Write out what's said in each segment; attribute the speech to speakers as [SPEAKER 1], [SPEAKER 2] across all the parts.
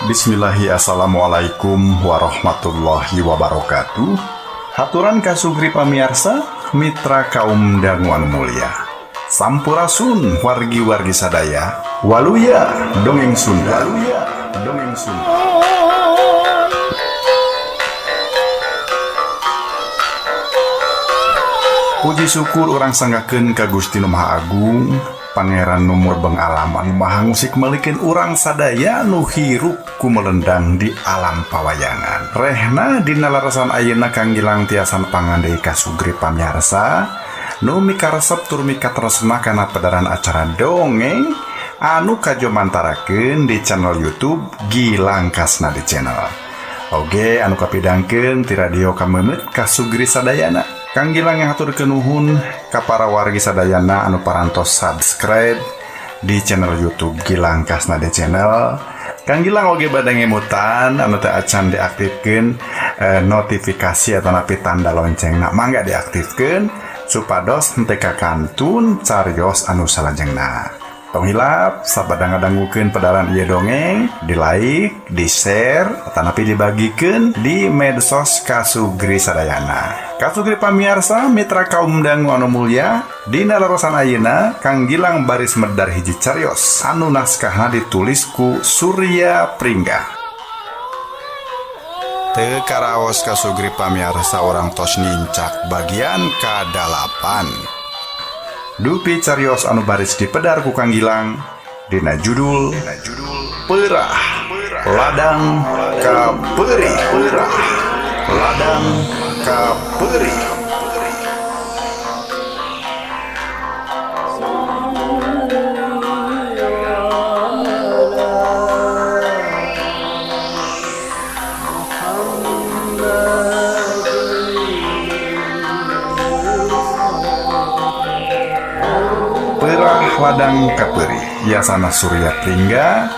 [SPEAKER 1] Bismillahi assalamualaikum warahmatullahi wabarakatuh. Haturan kasugri pamiarsa mitra kaum dangu anu mulia. Sampurasun wargi-wargi sadaya. Waluya dongeng Sunda. Waluya dongeng Sunda. Puji syukur urang sanggakeun ka Gusti Nu Maha Agung, Pangeran nu murbeng alam anu maha ngusik melikeun urang sadaya nu hirup ku melendang di alam pawayangan. Rehna dina larasan ayeuna Kang Gilang tiasan pangandei kasugri pamiarsa nu mikaresep tur mikatresna kana pedaran acara dongeng anu kajomantarakeun di channel YouTube Gilang Kasnadi Channel. Oge anu kapidangkeun ti radio Kamemet kasugri sadayana. Kang Gilang ngahaturkeun nuhun ka para wargi sadayana anu parantos subscribe di channel YouTube Gilang Kasnadi Channel. Kang Gilang oge bade ngemutan anu teu acan diaktifkeun notifikasi atau napi tanda loncengna, mangga diaktifkeun supados henteu kakantun carios anu salajengna. Tong hilap sabada ngadangukeun pedaran ieu dongeng, di like, di share, atanapi dibagikeun di medsos kasugri sadayana. Kasugri pamiarsa mitra kaum dangu anu mulya, dina larasan ayeuna Kang Gilang baris medar hiji carios anu naskahna ditulis ku Surya Pringga. Teu karaos kasugri pamiarsa orang tos nincak bagian ka-8. Dupi carios anu baris dipedar ku Kang Gilang dina judul Peurah Ladang Kapeurih. Peurah Ladang Kapeurih. Peurah Ladang Kapeurih yasana Surya Pringga.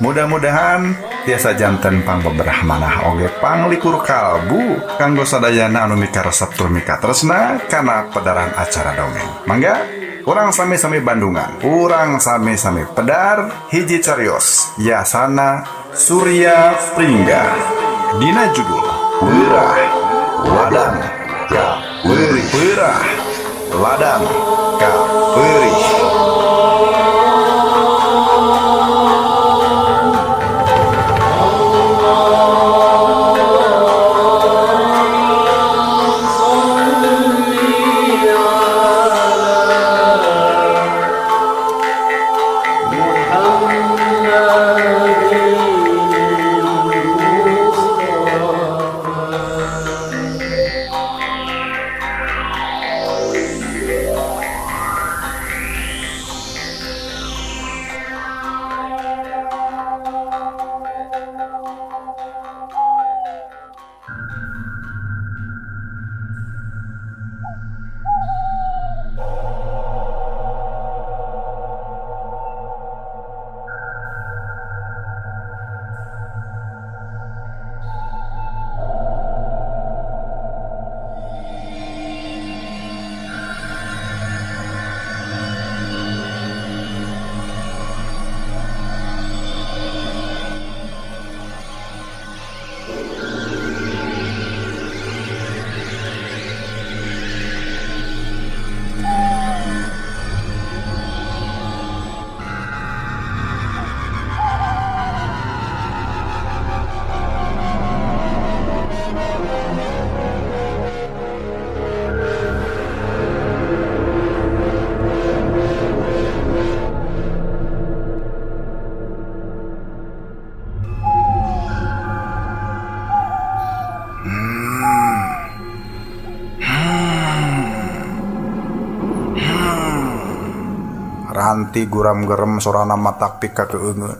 [SPEAKER 1] Mudah-mudahan tiasa janten pangbeberah manah oge panglikur kalbu kanggo sadayana anu mikaresep tur mikatresna kana pedaran acara dongeng. Mangga urang sami-sami Bandungan, urang sami-sami pedar hiji carios yasana Surya Pringga dina judul Peurah Ladang Kapeurih. Peurah Ladang Kapeurih. Ranti guram gerem sorana matak pika keungeun.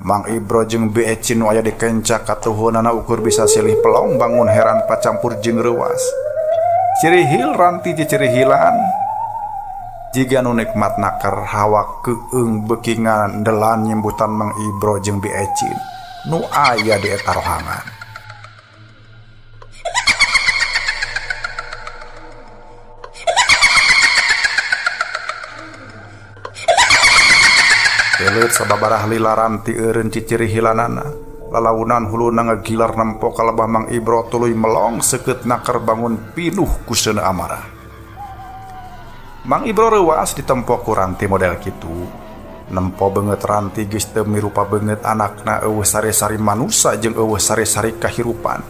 [SPEAKER 1] Mang Ibro jeung Bi Ecin nu aya di kenca katuhunana ukur bisa silih pelong bangun heran pacampur jeung reuas. Cirihil ranti cicirihilan. Jiga nu nikmat naker hawa keung beuki ngandelan nyimbutan Mang Ibro jeung Bi Ecin nu aya di eta rohangan. Keleut sababaraha lila ranti eureun cicirihilanana. Lalaunan huluna ngagilar nempo ka lebah Mang Ibro tuluy melong seukeut naker bangun pinuh ku seuneu amarah. Mang Ibro reuas ditempo ku Ranti model kitu. Nempo beungeut Ranti geus teu mirupa beungeut anakna eueuh sari-sari manusa jeung eueuh sari-sari kahirupan.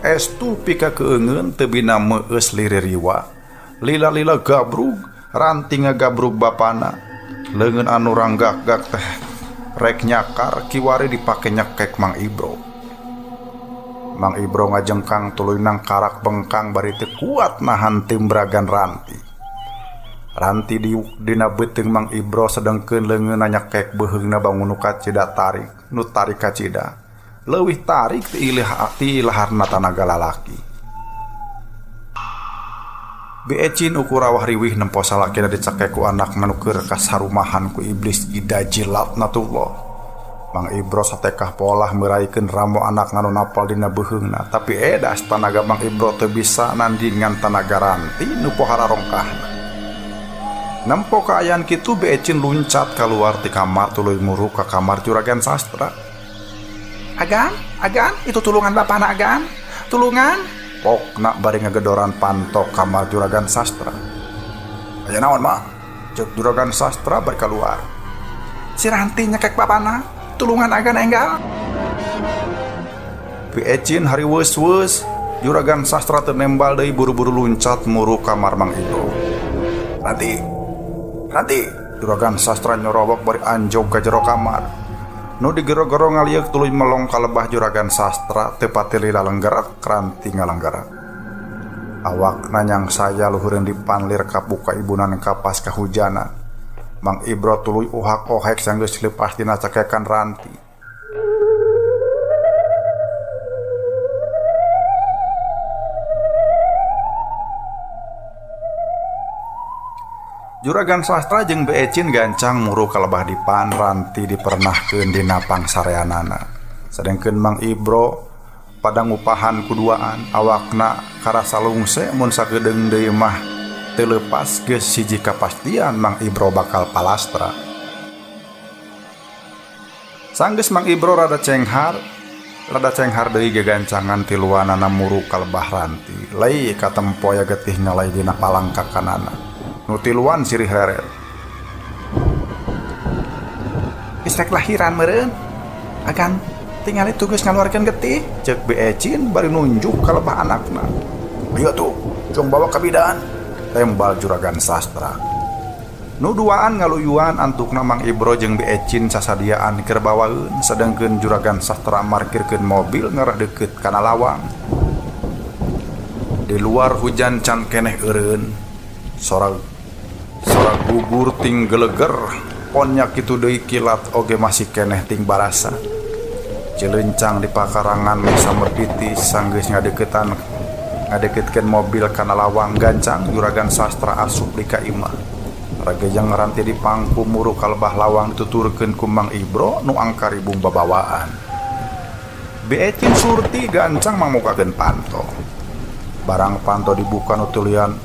[SPEAKER 1] Estu pika keungeun teu bina meueus liririwa. Lila-lila gabrug, Ranti ngagabrug bapana. Leungeun anu ranggak-gak teh rek nyakar kiwari dipake nyekek Mang Ibro. Mang Ibro ngajengkang tuluy nangkarak bengkang bari teu kuat nahan timbragan Ranti. Ranti diuk dina beuteung Mang Ibro sedengkeun leungeunna nyekek beuheungna bangun nu kacida tarik, nu tarik kacida. Leuwih tarik ti laharna tanaga lalaki. Beecin ukur rawah riwih nempo salakina dicekek ku anakna nu keur kasarumahan ku iblis ida jilatnatullah. Mang Ibro satekah polah meraikeun ramo anakna nu napal dina beuheungna, tapi edas tanaga Mang Ibro teu bisa nandingan tanaga Ranti nu pohara rongkahna. Nempo kaayaan kitu Beecin luncat kaluar ti kamar tuluy muruk ka kamar Juragan Sastra. Agan, agan, itu tulungan bapana agan, tulungan. Pokna bari ngagedoran pantok kamar Juragan Sastra. Aya naon, Mak? Ceuk Juragan Sastra bari kaluar. Si Ranti nyekek bapana, tulungan agan enggal. Beecin hariweus-weus, Juragan Sastra teu nembal deui buru-buru luncat muruk kamar Mang Ibro. Ranti, Ranti, Juragan Sastra nyorowok bari anjog ka jero kamar. Nu digero-gero ngalieuk tuluy melong ka lebah Juragan Sastra teu pati lila lenggerak Ranti ngalenggerak. Awakna nyangsaya luhureun dipanlir kabuka ibunan kapas kahujanan. Mang Ibro tuluy uhak-ohek sanggeus leupas dina cakekan Ranti. Juragan Sastra jeung Beecin gancang muru ka lebah dipan Ranti dipernahkeun dina pangsareanana. Sadengkeun Mang Ibro pada ngupahan kuduaan awakna karasa lungse mun sakedeung deui mah teu leupas geus hiji kapastian Mang Ibro bakal palastra. Sanggeus Mang Ibro rada cenghar deui gegancangan tiluanana muru ka lebah Ranti. Lei katempo ya getih ngalai dina palangkakanana. Nu tiluan sirih reret. Geus rek lahiran meureun. Agan tingali tugas ngaluarkeun getih, ceuk Beecin bari nunjuk ka lebah anakna. Ayo tuh, cung bawa ka bidan, tembal Juragan Sastra. Nu duaan ngaluyuan antukna Mang Ibro jeung Beecin sasadiaan keur bawaeun, sedengkeun Juragan Sastra markirkeun mobil ngarah deukeut kana lawang. Di luar hujan can keneh eureun. Sora gugur ting geleger, ponnya kitu deui kilat oge masih keneh ting barasa. Cilencang di pakarangan meh samerpiti sanggeus ngadeukeutkeun mobil kana lawang gancang Juragan Sastra asup di ka imah. Ragejang Ranti di pangku muru ka lebah lawang dituturkeun ku Mang Ibro nu angkaribung babawaan. Beecin Surti gancang mangmukakeun panto. Barang panto dibuka nu tiluan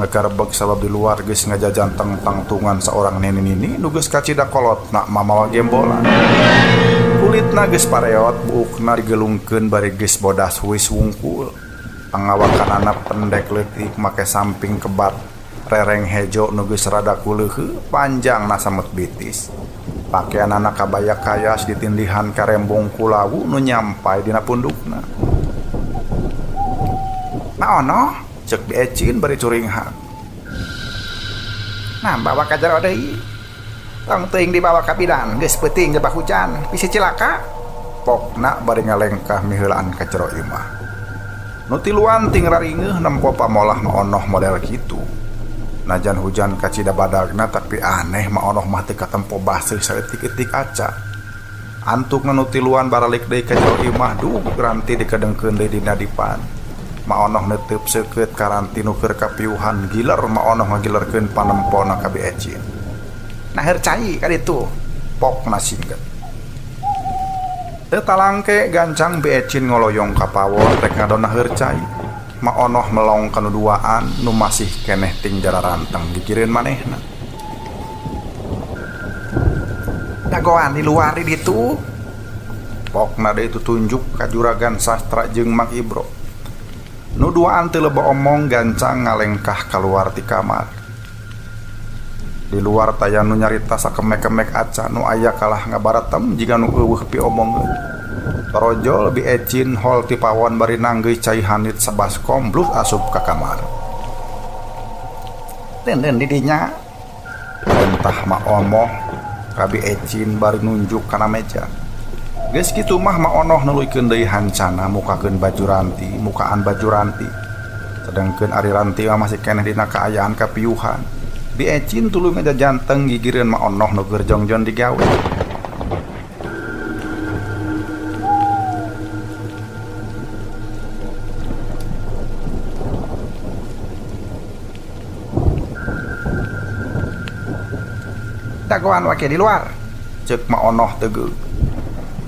[SPEAKER 1] ngagarebeg sabab di luar geus ngajajan tengtengtungan saorang nini-nini nu geus kacida kolotna mamawa gembolan. Kulitna geus pareot, buukna digelungkeun bari geus bodas huis wungkul. Pangawakanana pendek leutik make samping kebat rereng hejo nu geus rada kuleuheu panjangna samet bitis. Pakeanana kabaya kayas ditindihan karembong kulawu nu nyampai dina pundukna. Naono, ceuk Beecin bari curinghak. Nah, bawa ka jero deui. Tong teuing dibawa ka bidan, geus peuting jebak hujan, bisi cilaka. Pokna bari ngalengkah miheulaan ka jero imah. Nu tiluan ting raringeuh nempo pamolah maonoh model kitu. Najan hujan kacida badagna tapi aneh maonoh mah teu katempo baseuh saeutik-eutik aca. Antukna nu tiluan baralik deui ka jero imah dug Ranti dikedengkeun deui dina dipan. Maonoh neteup seukeut ka Ranti nu keur kapiuhan giler maonoh ngagilerkeun panempona ka Beecin. Naheur cai ka ditu, pokna singget. Teu talangke gancang Beecin ngoloyong ka pawon rek ngadon naheur cai. Maonoh melong ka nu duaan nu masih keneh ting jararanteng gigireun manehna. Dagoan di luar di ditu. Tepokna deui tutunjuk ka Juragan Sastra jeung Mang Ibro. Nu duaan teu loba omong gancang ngalengkah kaluar ti kamar. Di luar taya nu nyarita sakemek-kemek acan nu aya kalah ngabaratem jiga nu eueuh piomongeun. Torojol Bi Ecin hol ti pawon bari nanggeuy cai hanit sabaskom blus asup ka kamar. Denden di dinya. Entah Ma Onoh ka Bi Ecin bari nunjuk kana meja. Geus kitu mah Ma Onoh nuluykeun deui hancana mukakeun baju Ranti, mukaan baju Ranti. Sedengkeun ari Ranti mah masih keneh dina kaayaan kapiuhan. Bi Ecin tuluy ngajajanteng gigireun Ma Onoh nu keur jongjon digawe. Dagoan wake di luar, ceuk Ma Onoh tegeug.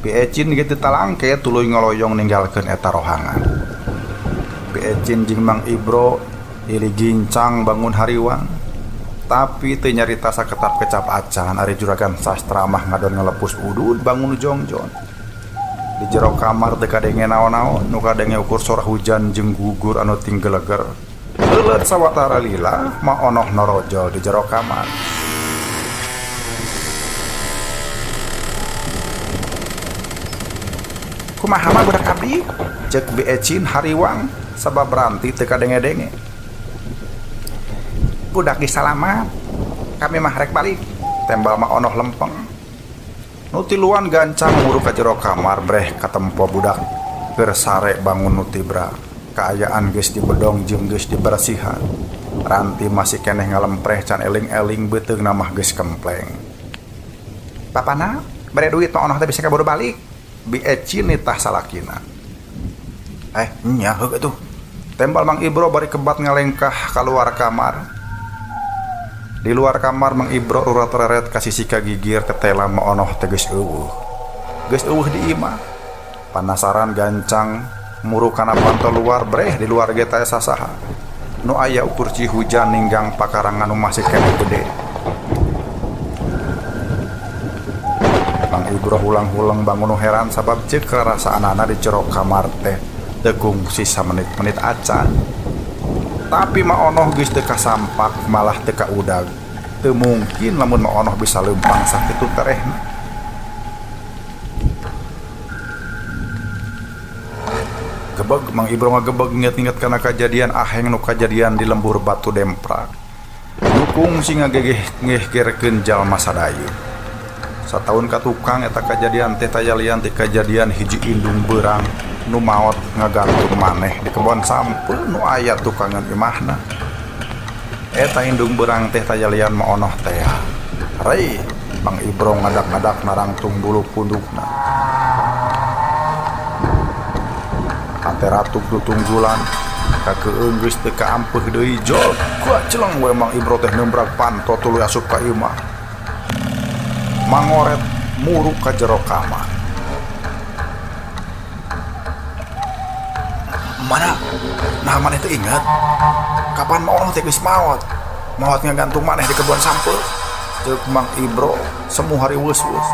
[SPEAKER 1] Bi Ecin ge teu talangke tuluy ngoloyong ninggalkeun eta rohangan. Bi Ecin jeung Mang Ibro ili gincang bangun hariwang, tapi teu nyarita saketap-kecap acan ari Juragan Sastra mah ngadon ngalepus udud bangun jongjon. Di jero kamar teu kadenge naon-naon, nu kadenge ukur sora hujan jeung gugur anu tinggeleger. Leuleut sawatara lila Ma Onoh norojol di jero kamar. Kumaha mah budak abdi? Ceuk Bi Ecin hariwang sabab Ranti teu kadenge-denge. Budak geus salamat, kami mah rek balik, tembal Ma Onoh lempeng. Nu tiluan gancang muru ka jero kamar breh katempo budak keur sare bangun nu tibra. Kaayaan geus dibedong jeung geus dibersihan. Ranti masih keneh ngalempreh can eling-eling beuteungna mah geus kempleng. Bapana, bere duit Ma Onoh teh bisa kaburu balik. Bi Ecin nitah salakina. Nya heug atuh. Tembal Mang Ibro bari kebat ngalengkah kaluar kamar. Di luar kamar Mang Ibro urat reret ka sisi kagigir tetela Ma Onoh teh geus eueuh. Geus eueuh di imah. Panasaran gancang muru kana panto luar breh di luar ge taya sasaha. Nu aya ukur ci hujan ninggang pakarangan nu masih keneh gede. Mang Ibro hulang-huleng bangun nu heran sabab ceuk rarasaanana di jero kamar teh teu kungsi samenit-menit acan. Tapi Ma Onoh geus teu kasampak malah teu kaudag. Teu mungkin lamun Ma Onoh bisa leumpang sakitu terehna. Gebeg Mang Ibro ngagebeg nginget-nginget kana kajadian aheng nu kajadian di lembur batu demprak. Nu kungsi ngagegeh ngehgerkeun jalma sadaya. Sataun ka tukang eta kajadian teh taya lian ti kajadian hiji indung beurang nu maot ngagantung maneh di kebon sampeu nu aya tukangan imahna. Eta indung beurang teh taya lian Ma Onoh teh. Rei, Mang Ibro ngadak-ngadak narangtung bulu pundukna. Hate ratuk tutunggulan kakeung geus teu kaampeuh deui jol. Kuaceleng we Mang Ibro teh nembrag panto tuluy asup ka imah. Mangoret muruk ka jero kamar. Mana? Nah maneh teh inget kapan Ma Onoh teh geus maot? Maot ngagantung maneh di kebon sampeu. Ceuk Mang Ibro semu hari weus-weus.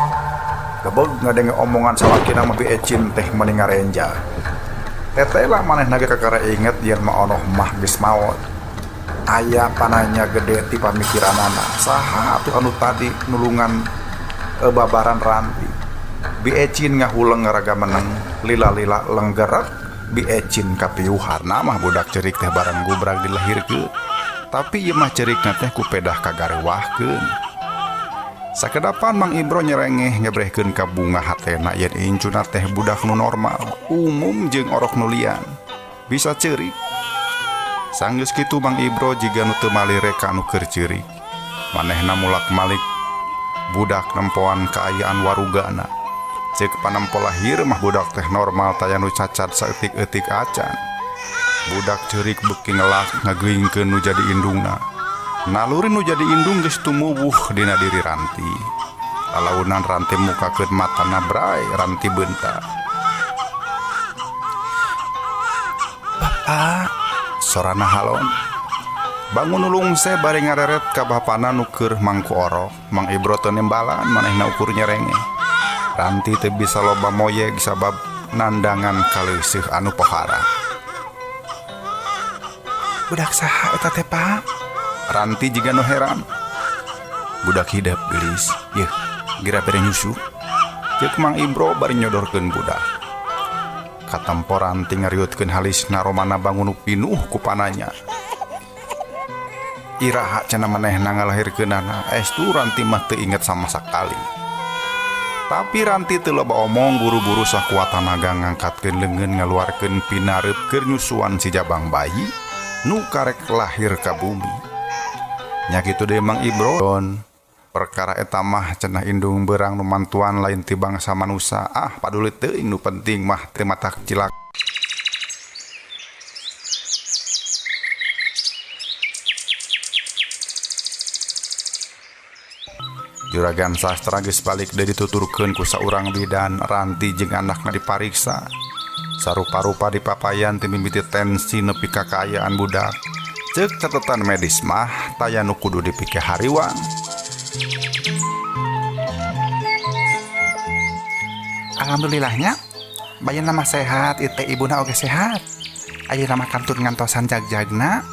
[SPEAKER 1] Gebeg ngadenge omongan salakina mah Bi Ecin teh meni ngarenja. Teteh lah manehna ge kakara inget yen Ma Onoh mah geus maot. Aya pananya gede ti pamikiranana. Saha atuh anu tadi nulungan babaran Ranti. Bi Ecin ngahuleng ngaraga meneng, lila-lila lenggerek Bi Ecin kapiuhan. Mah budak cerik teh bareng gubrag dilahirkeun. Tapi ieu mah cerikna teh ku pedah kagarewahkeun. Sakedapan Mang Ibro nyerengeh ngebrehkeun ka bunga hatena yen incuna teh budak nu normal, umum jeung orok nu lian. Bisa ceurik. Sanggeus kitu Mang Ibro jiga nu teu malire ka nu keur ceurik. Manehna mulak-malik budak nempoan kaayaan warugana. Ceuk panempo lahir mah budak teh normal taya nu cacat saeutik-eutik acan. Budak ceurik beuki ngelak ngageuingkeun nu jadi indungna. Naluri nu jadi indung geus tumuwuh dina diri Ranti. Lalaunan Ranti mukakeun matana bray Ranti beunta. Bapak, sorana halon. Bangun nulung se bari ngareret ka bapana nu keur mangku orok. Mang Ibro teu nembalan manehna ukur nyerenge. Ranti teu bisa loba moyeg sabab nandangan kaleuseuh anu pohara. Budak saha eta teh, Pak? Ranti jiga nu heran. Budak hidep geulis. Yeuh, geura bere nyusu. Ceuk Mang Ibro bari nyodorkeun budak. Katempo Ranti ngariutkeun halisna romana bangun pinuh ku pananya. Iraha cenah manehna ngalahirkeunana, estu Ranti mah teu inget sama sakali. Tapi Ranti teu loba omong buru-buru sakuat tanaga ngangkatkeun leungeun ngaluarkeun pinareup keur nyusuan si jabang bayi nu karek lahir ka bumi. Nya kitu deui Mang Ibro. Perkara eta mah cenah indung beurang nu mantuan lain ti bangsa manusa. Ah, paduli teuing nu penting mah teu matak cilaka. Juragan Sastra geus balik deui dituturkeun ku saurang bidan. Ranti jeung anakna dipariksa. Sarupa-rupa dipapayan ti mimiti tensi nepi ka kaayaan budak. Ceuk catetan medis mah taya nu kudu dipike hariwang. Alhamdulillahnya bayina mah sehat, ieu teh ibuna oge sehat. Ayeuna mah kantun ngantosan jagjagna,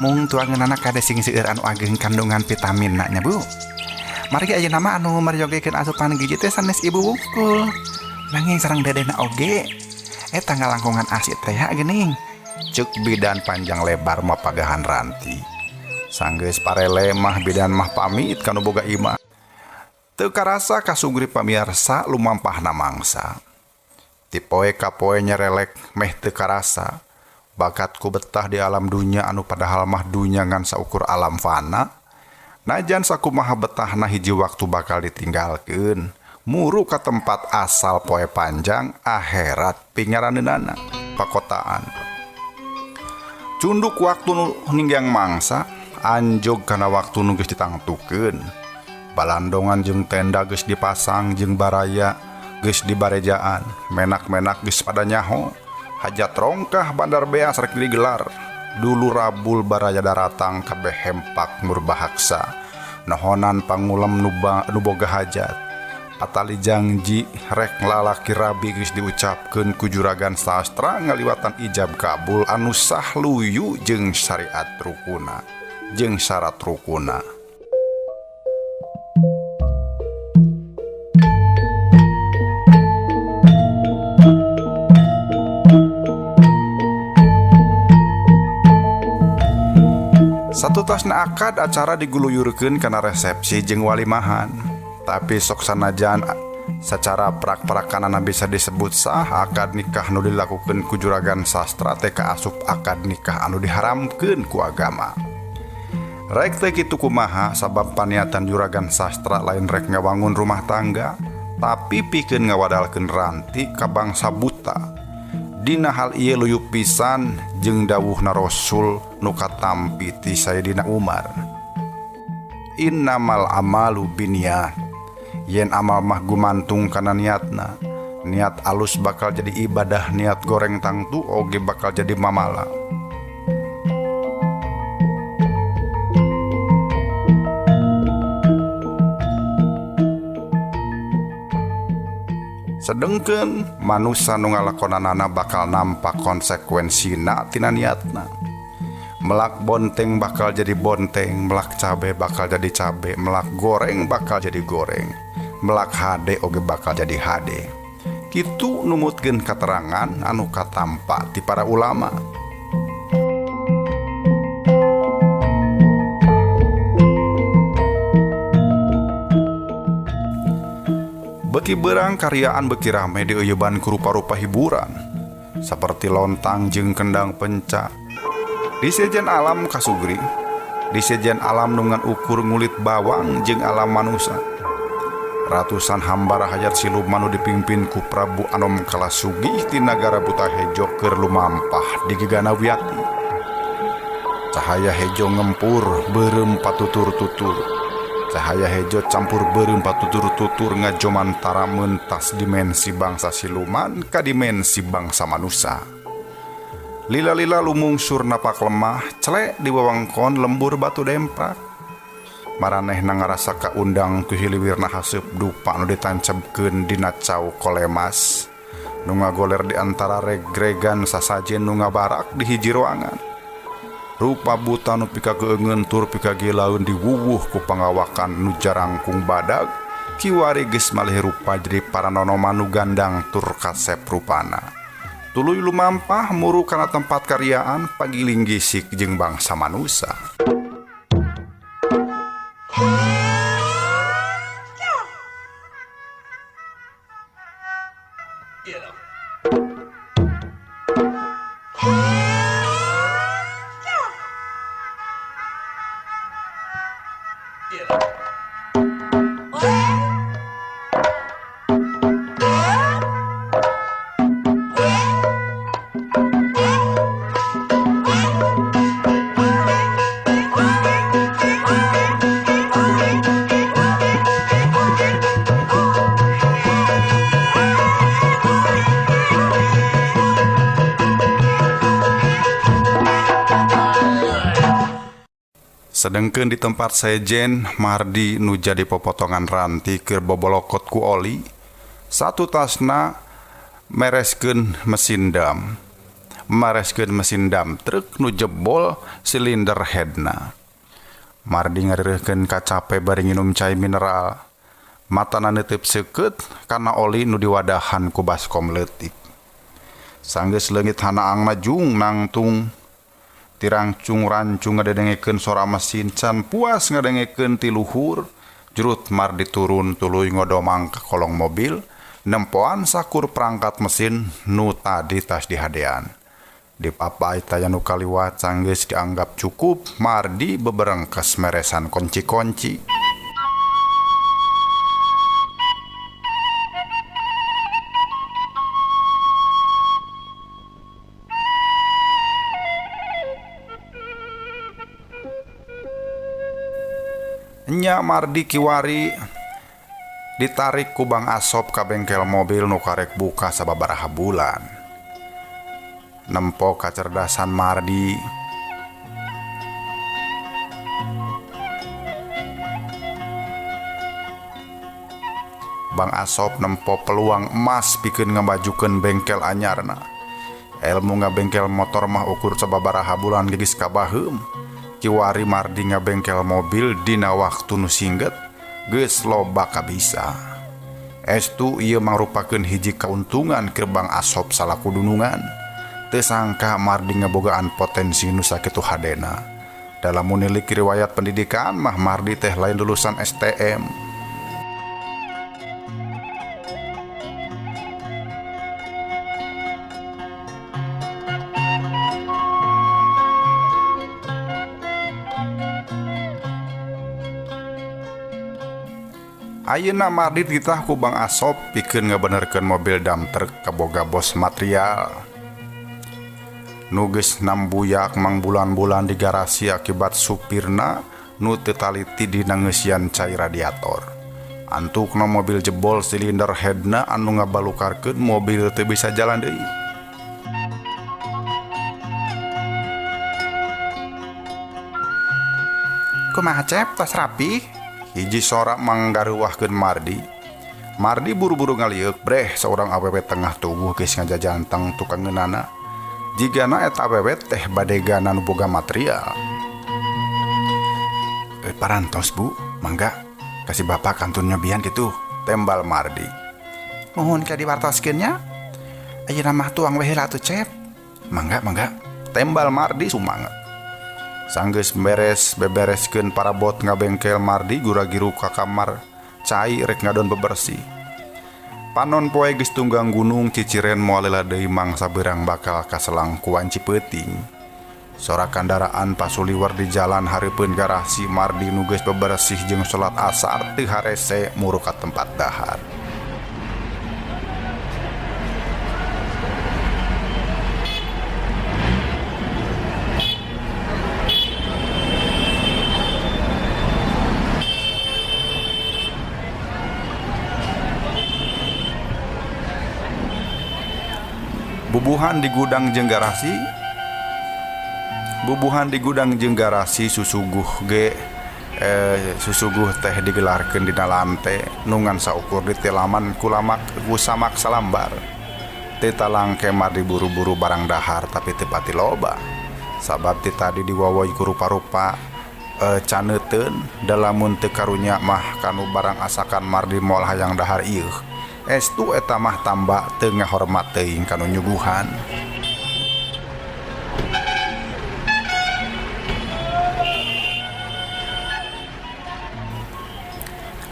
[SPEAKER 1] mung tuangeunana kade sing seueur anu ageng kandungan vitaminna nya, Bu. Margi ayeuna mah anu maryogekeun asupan gizi teh sanes ibu wungkul. Nanging sareng dedehna oge. Eta ngalangkungan asi teh ya geuning. Ceuk bidan panjang lebar mapagahan Ranti. Sanggeus parele mah bidan mah pamit ka nu boga imah. Teu karasa kasugri pamiarsa lumampahna mangsa. Ti poe ka poe nyerelek meh teu karasa. Bakatku betah di alam dunya anu padahal mah dunya ngan saukur alam fana. Najan sakumaha betahna hiji waktu bakal ditinggalkeun. Muru ka tempat asal poe panjang akhirat pingaraneunana pakotaan. Cunduk waktu nu ninggang mangsa, anjog kana waktu nu geus ditangtukeun. Balandongan jeung tenda geus dipasang jeung baraya geus dibarejaan, menak-menak geus pada nyaho. Hajat rongkah bandar beas rek digelar. Dulu rabul baraya daratang kabeh hempak murbahaksa. Nohonan pangulem nu boga hajat. Patali jangji rek lalaki rabi geus diucapkeun ku Juragan Sastra ngaliwatan ijab kabul anu sah luyu jeung syariat rukuna jeung syarat rukuna. Satutasna akad acara diguluyurkeun kana resepsi jeung walimahan. Tapi sok sanajan secara prak-prakanana bisa disebut sah akad nikah nu dilakukeun ku Juragan Sastra teh kaasup akad nikah anu diharamkeun ku agama. Rek teh kitu kumaha sabab paniatan Juragan Sastra lain rek ngawangun rumah tangga, tapi pikeun ngawadalkeun Ranti ka bangsa buta. Dina hal ieu luyup pisan jeung dawuhna Rasul nu katampi ti Sayyidina Umar. Innamal amalu binniyat. Yen amal mah gumantung kana niatna. Niat alus bakal jadi ibadah, niat goreng tangtu oge bakal jadi mamala. Sedengkeun manusa nu ngalakonanana bakal nampak konsekuensina tina niatna. Melak bonteng bakal jadi bonteng, melak cabe bakal jadi cabe, melak goreng bakal jadi goreng, melak hade oge bakal jadi hade. Kitu numutkeun katerangan anu katampa ti para ulama. Beki berang karyaan beki rame dieuyeban ku rupa-rupa hiburan seperti lontang jeung kendang penca. Di sejen alam kasugri, di sejen alam nu ngan ukur ngulit bawang jeung alam manusa. Ratusan hambara hajat siluman nu dipimpin ku Prabu Anom Kalasugih ti nagara Buta Hejo keur lumampah di Gegana Wiyati. Cahaya hejo ngempur beureum patutur-tutur. Cahaya hejo campur beureum patutur-tutur ngajomantara mentas dimensi bangsa siluman ka dimensi bangsa manusa. Lila-lila lumungsur napak lemah, celek di wewengkon lembur batu dempak. Maranehna ngarasa kaundang ku hiliwirna haseup dupa nu ditancebkeun dina cau kolemas nu ngagoler di antara regregan sasajen nu ngabarak di hiji ruangan. Rupa buta nu pikakeungeun tur pikagilaeun diwuwuh ku pangawakan nu jarangkung badag kiwari geus malih rupa jadi paranonoman nu gandang tur kasep rupana. Tuluy lumampah muru kana tempat karyaan pagiling gisik jeung bangsa manusa. Sedengkeun di tempat sejen Mardi nu jadi popotongan ranti keur bobolokot ku oli. Satu tasna mereskeun mesin dam. Mereskeun mesin dam truk nu jebol silinder headna. Mardi ngarireuhkeun kacape bari nginum cai mineral. Matana neuteup seukeut kana oli nu diwadahan ku baskom leutik. Sanggeus leungit hanaangna jung nangtung. Tirangcung rancung ngadengekeun sora mesin can puas ngadengekeun ti luhur. Jurut Mardi turun tuluy ngodomang ka kolong mobil nempoan sakur perangkat mesin nu tadi tas dihadean. Dipapai taya nu kaliwat sanggeus dianggap cukup, Mardi beberengkes meresan kunci-kunci. Nya Mardi kiwari ditarik ku Bang Asop ka bengkel mobil nu karek buka sababaraha bulan. Nempo kacerdasan Mardi. Bang Asop nempo peluang emas pikeun ngamajukeun bengkel anyarna. Ilmu ngabengkel motor mah ukur sababaraha bulan geus kabaheum. Kiwari Mardi ngabengkel mobil dina waktu nu singget geus loba kabisa. Estu ieu mangrupakeun hiji kauntungan keur Bang Asop salaku dunungan. Teu sangka Mardi ngabogaan potensi nu sakitu hadena. Dalam menilik riwayat pendidikan mah Mardi teh lain lulusan STM. Ayeuna Mardi dititah ku Bang Asop pikeun ngabenerkeun mobil dam truk kaboga bos material. Nu geus nambuyak mangbulan-bulan di garasi akibat supirna nu teu taliti dina ngeusian cai radiator. Antukna mobil jebol silinder headna anu ngabalukarkeun mobil teu bisa jalan deui. Kumaha Cep, tos rapi? Hiji sora manggaruwahkeun Mardi. Mardi buru-buru ngalieuk breh seorang awewe tengah tubuh geus ngajajanteng tukang ngeunana. Jigana eta awewe teh badegana nu boga material. Parantos Bu, mangga kasih bapak kantun nyobian kitu, tembal Mardi. Nuhun ka diwartoskeun nya. Ayeuna mah tuang we heula atuh Cep. Mangga mangga, tembal Mardi sumanget. Sanggeus beres bebereskeun parabot ngabengkel Mardi gura-giru ka kamar cai rek ngadon bebersih. Panon poe geus tunggang gunung ciciren moal lila deui mangsa beurang bakal kaselang ku wanci peuting. Sora kandaraan pasuliwer di jalan hareupeun garasi Mardi nu geus bebersih jeung salat asar teu harese muru ka tempat dahar. Bubuhan di gudang jeung garasi. Bubuhan di gudang jeung garasi susuguh ge Susuguh teh digelarkeun dina lante nu ngan saukur ditilaman ku lamak ku samak salambar. Teu talangke Mardi buru-buru barang dahar tapi teu pati loba. Sabab ti tadi diwawoy ku rupa-rupa caneuteun da lamun teu karunya mah kanu barang asakan Mardi moal hayang dahar ieuh. Estu eta mah tamba teu ngahormat teuing kanu nyuguhan.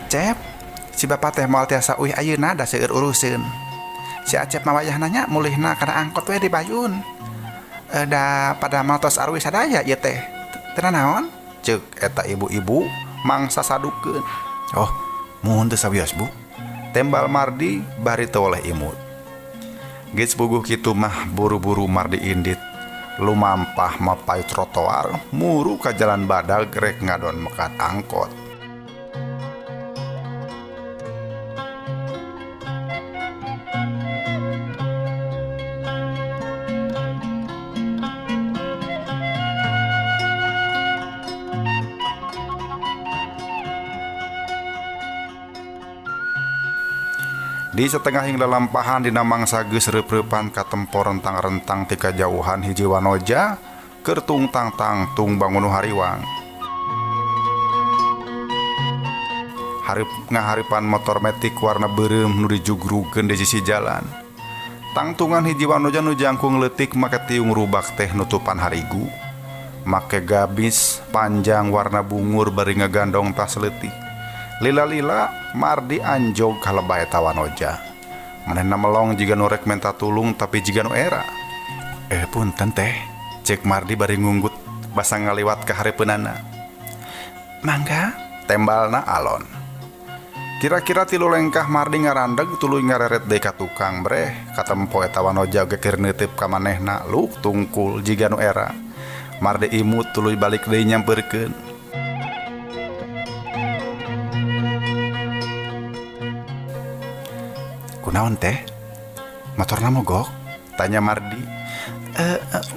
[SPEAKER 1] Cep, si bapak teh moal tiasa uih ayeuna da seueur uruseun. Si Acep mah wayahna nya mulihna kana angkot we di bayun. Da pada mah tos arwih sadaya ieu teh. Teu nanaon? Ceuk eta ibu-ibu mangsa sadukeun. Oh, muhun teu sawios Bu. Tembal Mardi bari teu oleh imut. Geus puguh kitu mah buru-buru Mardi indit. Lumampah mapay trotoar, muru ka jalan badag rek ngadon mekat angkot. Di setengahing lalampahan dina mangsa geus reup-reupan katempo rentang-rentang ti kajauhan hiji wanoja keur tungtang-tangtung bangun hariwang. Hareup ngaharipan motor metik warna beureum nu dijugrugeun di sisi jalan. Tangtungan hiji wanoja nu jangkung leutik make tiung rubak teh nutupan harigu. Make gabis panjang warna bungur bari ngagandong tas leutik. Lila-lila Mardi anjog kalebah eta wanoja. Manehna melong jiga nu rek menta tulung tapi jiga nu era. Punten teh, cek Mardi bari ngunggut basa ngaliwat ka hareupeunana. Mangga, tembalna alon. Kira-kira 3 lengkah Mardi ngarandeg tuluy ngareret deui ka tukang breh katempo eta wanoja ge keur neuteup ka manehna luk tungkul jiga nu era. Mardi imut tuluy balik deui nyampeurkeun. Kunaon teh? Motorna mogok? Tanya Mardi.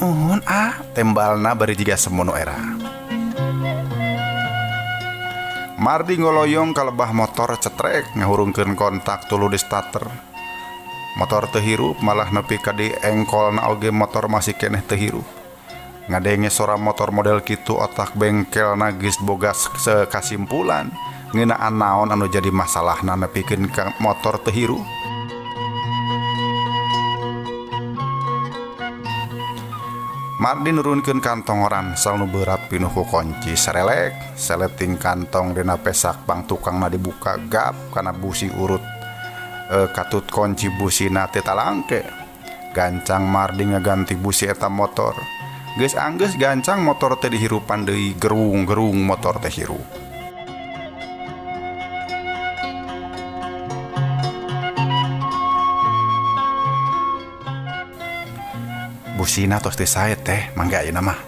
[SPEAKER 1] Muhun ah, tembalna bari jiga semono era. Mardi ngoloyong kalebah motor cetrek ngahurungkeun kontak tuluy di starter. Motor teu hirup malah nepi ka di engkolna oge motor masih keneh teu hirup. Ngadenge sora motor model kitu otak bengkelna geus boga sekasimpulan ngeunaan naon anu jadi masalahna nepikeun ka motor teu hirup. Mardi nurunkeun kantong ransel nu berat pinuh ku kunci serelek, seleting kantong dina pesak pang tukangna dibuka gap kana busi urut. Katut kunci busina teu talangke. Gancang Mardi ngaganti busi eta motor. Geus anggeus gancang motor teh dihirupan deui, gerung-gerung motor teh hirup. Busina tos teu sae teh, mangga ayeuna mah.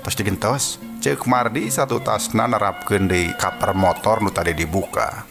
[SPEAKER 1] Tos digentos, ceuk Mardi satu tasna nerapkeun deui kaper motor nu tadi dibuka.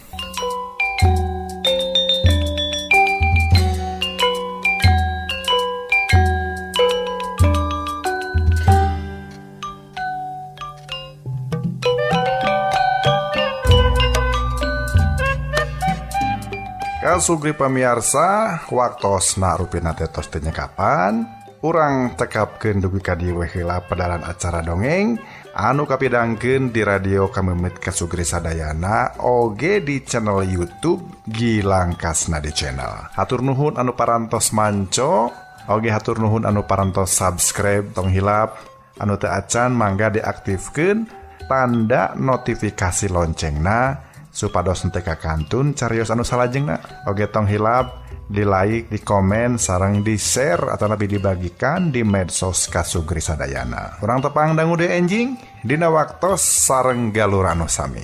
[SPEAKER 1] Kasugri pamiarsa, waktosna rupina teh tos teu nyekapan. Urang tekapkeun dugi ka dieu we heula padaran acara dongeng anu kapidangkeun di radio Kamemit Kasugri Sadayana oge di channel YouTube Gilang Kasnadi Channel. Hatur nuhun anu parantos manco, oge hatur nuhun anu parantos subscribe, tong hilap anu teu acan mangga diaktifkeun tanda notifikasi loncengna supados henteu kakantun carios anu salajengna. Oge tong hilap di like, di komen, sareng di share atau lebih dibagikan di medsos Kasugri Sadayana. Urang tepang dangu deui enjing dina waktos sareng galurano sami.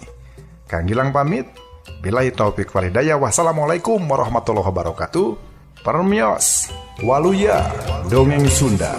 [SPEAKER 1] Kang Gilang pamit. Billahi taufik walhidayah. Wassalamualaikum warahmatullahi wabarakatuh. Permios, waluya, dongeng Sunda.